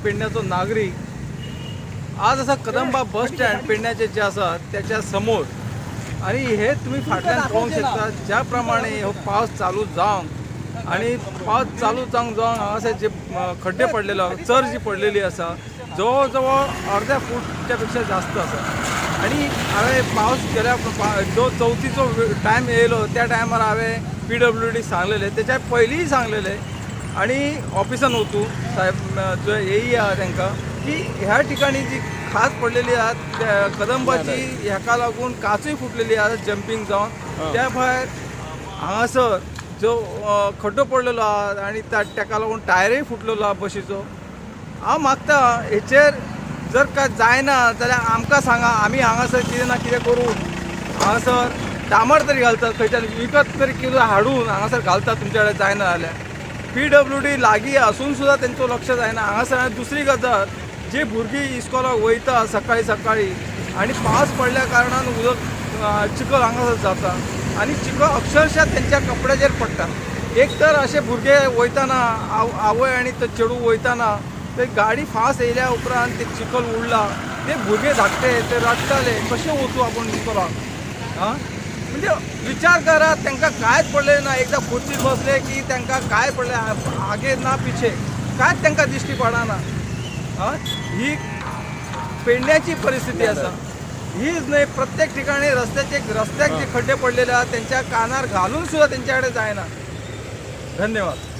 पेडण्याचो नागरीक. आज आसा कदंबा बस स्टँड पेडण्याचे जे आसा त्याच्या समोर आणि हे तुम्ही फाटल्यान पळोवंक शकता, ज्या प्रमाणे हो पावस चालू जावन आणि पावस चालू जावंक जावन हांगासर जे खड्डे पडलेले आसा, चर जी पडलेली आसा, जवळ जवळ अर्ध्या फूटच्या पेक्षा जास्त आसा. आणि हांवें पावस गेल्या जो चवथीचो टायम येयलो त्या टायमार हांवें पीडब्ल्यूडी सांगलेलें, तेच्या पयलींय सांगलेलें आणि ऑफिसान वचूं साहेब जो एई आहा तांकां की ह्या ठिकाणी जी खाज पडलेली आहा त्या कदंबाची, ह्याका लागून काचूय फुटलेली आहा जंपींग जावन. त्या भायर हांगासर जो खड्डो पडलेलो आहा आणि ताका लागून टायरूय फुटलेलो आहा बशीचो. हांव मागता, हेचेर जर काय जायना जाल्यार आमकां सांगा. आमी हांगासर कितें ना कितें करून हांगासर डांबर तरी घालतात, खंयच्यान विकत तरी कितें हाडून हांगासर घालतात. तुमच्या कडेन जायना जाल्यार, पीडब्ल्यूडी लागीं आसून सुद्दां तेंचो लक्ष जायना हांगासर. आनी दुसरी गजाल, जी भुरगीं इस्कॉलाक वयता सकाळी सकाळी आनी पावस पडल्या कारणान उदक चिखल हांगासर जाता आनी चिखल अक्षरशः तेंच्या कपड्याचेर पडटा. एक तर अशे भुरगे वयताना, आवय आनी तो चेडूं वयताना ते गाडी फास्ट येयल्या उपरांत ते चिखल उडला, ते भुरगे धाकटे ते रडटाले, कशें वचूं आपूण इस्कॉलाक. आं, म्हणजे विचार करा, तांकां कांयच पडलें ना. एकदां खुर्चीर बसले की तांकां काय पडलें, आगे ना पिछे कांयच तांकां दिश्टी पडना. आं, ही पेडण्याची परिस्थिती आसा. हीच न्हय, प्रत्येक ठिकाणी रस्त्याचे रस्त्याक जे खड्डे पडलेले आहात, त्यांच्या कानार घालून सुद्धा त्यांच्याकडे जायना. धन्यवाद.